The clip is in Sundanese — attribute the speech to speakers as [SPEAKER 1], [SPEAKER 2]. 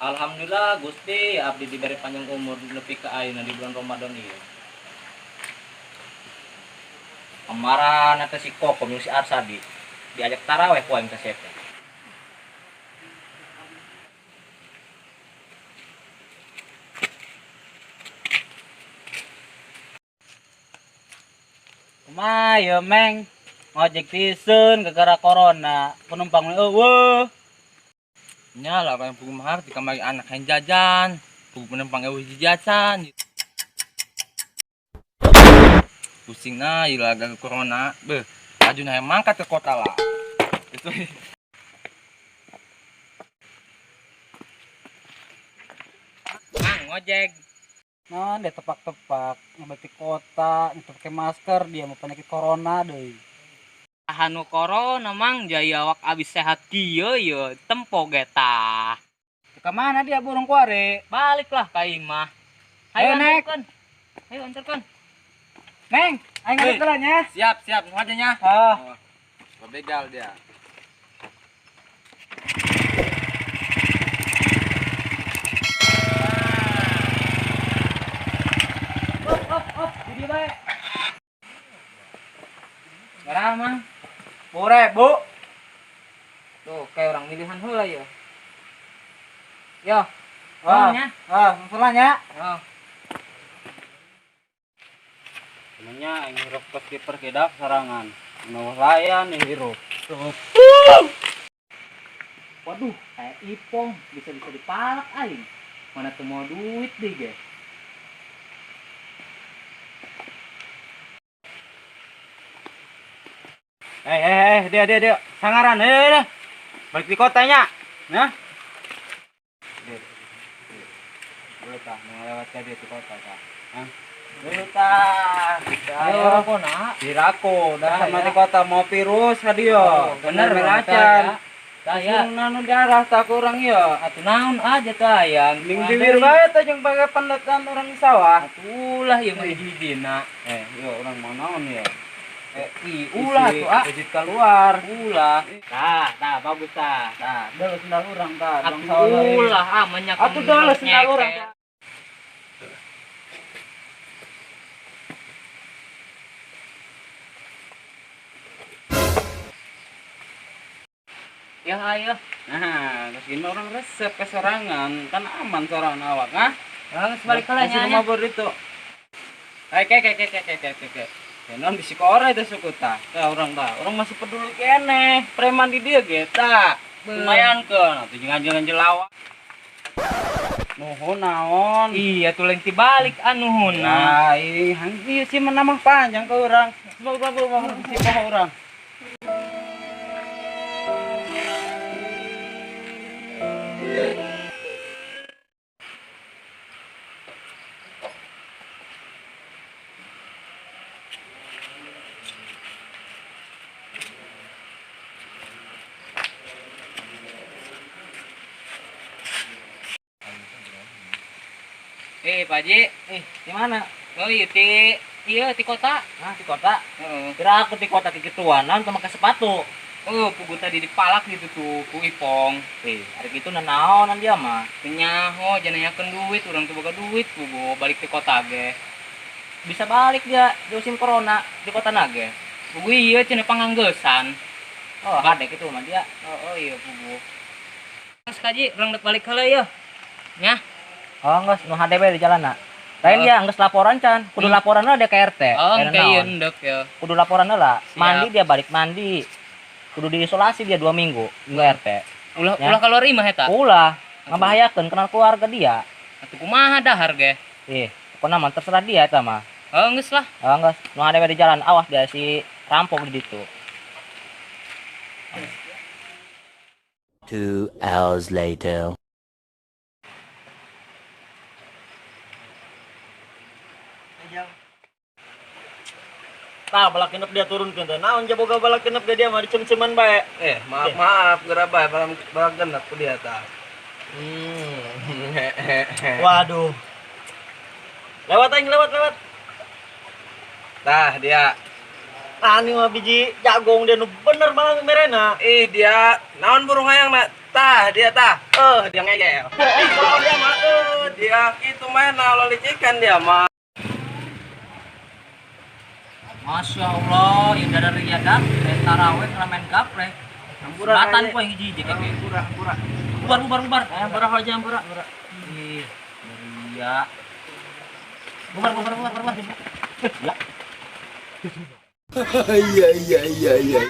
[SPEAKER 1] Alhamdulillah Gusti abdi diberi panjang umur nepi ka ayeuna di bulan Ramadan ieu. Kemarin eta si Kokom jeung si Arsadi diajak taraweh ku aing ka teh. Kumaha ye Meng? Ngojek piseun gara-gara corona, penumpang eueuh.
[SPEAKER 2] Nya lah orang pugu mahar di kamari anak yang jajan, pugu penumpang eueuh jajan. Pusing na ieu gara corona, beuh, laju na mangkat ke kota lah. Itu.
[SPEAKER 1] Mang ngojek.
[SPEAKER 3] Nah, dia tepak-tepak, ngebeti kota, nyetok pakai masker, dia mau penyakit corona deui.
[SPEAKER 1] Anu corona mang jaya awak abis sehat kieu ye tempo ge tah.
[SPEAKER 3] Ke mana dia burung kuare?
[SPEAKER 1] Baliklah ka imah. Ayo
[SPEAKER 3] Ayo, Nek.
[SPEAKER 1] antarkan. Ayo antarkan.
[SPEAKER 3] Neng, aing nganter heula nya.
[SPEAKER 2] Siap, siap, nuhun nya.
[SPEAKER 3] Ah.
[SPEAKER 2] Oh, begal dia.
[SPEAKER 3] Op, op, op, di dieu bae.
[SPEAKER 1] Berapa, Mang?
[SPEAKER 3] 10.000.
[SPEAKER 1] Tuh, kayak orang milihan heula ya. Yo.
[SPEAKER 3] Ah,
[SPEAKER 1] nya.
[SPEAKER 3] ah, masalahnya.
[SPEAKER 1] Oh.
[SPEAKER 3] Sebenarnya aing hirup pas diperkedak sarangan. Nu layan hirup.
[SPEAKER 1] Waduh, kayak ipong bisa-bisa dipalak aing. Mana tuh mau duit deh ge.
[SPEAKER 3] Dia dia dia. Sangaran, dia. Balik di kotanya. Nah. Dia. Dulu tah, mau lewat ke dia di kota tah. Hah? Dulu tah.
[SPEAKER 1] Ayo
[SPEAKER 3] Ayo.
[SPEAKER 1] nak.
[SPEAKER 3] Dirako, dah sama
[SPEAKER 1] ya.
[SPEAKER 3] di kota mau virus ka dia.
[SPEAKER 1] Bener
[SPEAKER 3] meracan.
[SPEAKER 1] Saya
[SPEAKER 3] nanu darah tak kurang ya.
[SPEAKER 1] Atuh naon aja tah ayang.
[SPEAKER 3] Ning bibir bae tah jeung pakai pendetan orang di sawah.
[SPEAKER 1] Atulah ieu mah hiji-hijina.
[SPEAKER 3] Yo orang mau naon ya?
[SPEAKER 1] Ih, ulah tuh ah.
[SPEAKER 3] Ejit keluar.
[SPEAKER 1] Ulah. Tah, tah bagus tah.
[SPEAKER 3] Tah, deuleu sendal urang tah, dong
[SPEAKER 1] Atuh
[SPEAKER 3] sawah lain.
[SPEAKER 1] ulah ah menyak.
[SPEAKER 3] Atuh deuleu sendal urang.
[SPEAKER 1] Ya ayo.
[SPEAKER 3] Nah, terus gini orang resep ke sorangan, kan aman sorangan awak, ah?
[SPEAKER 1] Geus balik heula
[SPEAKER 3] Masih
[SPEAKER 1] nya.
[SPEAKER 3] rumah bor itu. Ke ke ke ke ke ke ke ke. Ya non bisi kore teh suku tah. Tah urang tah, urang masih peduli keneh, preman di dieu ge tah. Lumayan keun, atuh jeung anjeun lawa. Nuhun naon?
[SPEAKER 1] Iya tuh lain tibalik anu huna.
[SPEAKER 3] Nah, ih, ieu sih menamah panjang ke urang. Semoga urang si poho urang.
[SPEAKER 1] Pak Haji,
[SPEAKER 3] Di mana?
[SPEAKER 1] Oh iya ti iya ti kota.
[SPEAKER 3] Nah, di kota.
[SPEAKER 1] Heeh.
[SPEAKER 3] Kira aku di kota kikituanan tuh pakai sepatu.
[SPEAKER 1] Oh, pugu tadi dipalak gitu tuh ku Ipong.
[SPEAKER 3] Hari gitu nanaonan dia mah.
[SPEAKER 1] Kenyaho jangan duit, urang tuh boga duit pugu balik ti kota ge.
[SPEAKER 3] Bisa balik dia di musim corona di kota nage.
[SPEAKER 1] Pugu iya cenah panganggesan.
[SPEAKER 3] Oh, hadek itu mah dia.
[SPEAKER 1] Oh, oh iya pugu. Mas kaji urang dek balik heula yeuh. Nya.
[SPEAKER 3] Oh, geus nu HDB di jalan nak. Lain dia geus laporan can, kudu laporan lah dia ke RT.
[SPEAKER 1] Oh,
[SPEAKER 3] Kayaknya
[SPEAKER 1] kayak
[SPEAKER 3] naon.
[SPEAKER 1] endek ya.
[SPEAKER 3] Kudu laporan lah.
[SPEAKER 1] Siap.
[SPEAKER 3] Mandi dia balik mandi. Kudu diisolasi dia 2 minggu, enggak RT.
[SPEAKER 1] Ulah
[SPEAKER 3] Ya.
[SPEAKER 1] ulah keluar imah eta.
[SPEAKER 3] Ulah, ngabahayakeun kenal keluarga dia.
[SPEAKER 1] Atuh kumaha dahar ge?
[SPEAKER 3] Ih, pokona mah terserah dia eta mah.
[SPEAKER 1] Oh, geus lah.
[SPEAKER 3] Oh, geus nu HDB di jalan, awas dia si rampok di ditu.
[SPEAKER 4] 2 hours later.
[SPEAKER 5] Tah balak genep dia turun ke teh. Naon jaboga balak genep dia mah dicem-ceman bae.
[SPEAKER 2] Maaf maaf geura bae balak genep ku dia tah.
[SPEAKER 5] Waduh. Lewat aing lewat lewat.
[SPEAKER 2] Tah dia.
[SPEAKER 5] Ani mah biji jagung dia nu bener malah merena.
[SPEAKER 2] Ih, dia naon burung hayang na? Tah, dia tah. Eh, dia ngegel.
[SPEAKER 5] Ih, kalau dia mah
[SPEAKER 2] Eh, dia itu main nah lolicikan dia mah.
[SPEAKER 1] Masya Allah, yang dari riadat, taraweh, ramen gaple.
[SPEAKER 3] Ampura,
[SPEAKER 1] Batan
[SPEAKER 3] kayaknya.
[SPEAKER 1] ku yang hiji hiji keke.
[SPEAKER 3] Ampura, ampura.
[SPEAKER 1] Bubar, bubar, bubar.
[SPEAKER 5] Ampura aja ampura.
[SPEAKER 1] Ih, ria. Bubar, bubar, bubar, bubar. Ya.
[SPEAKER 2] Iya, iya, iya, iya.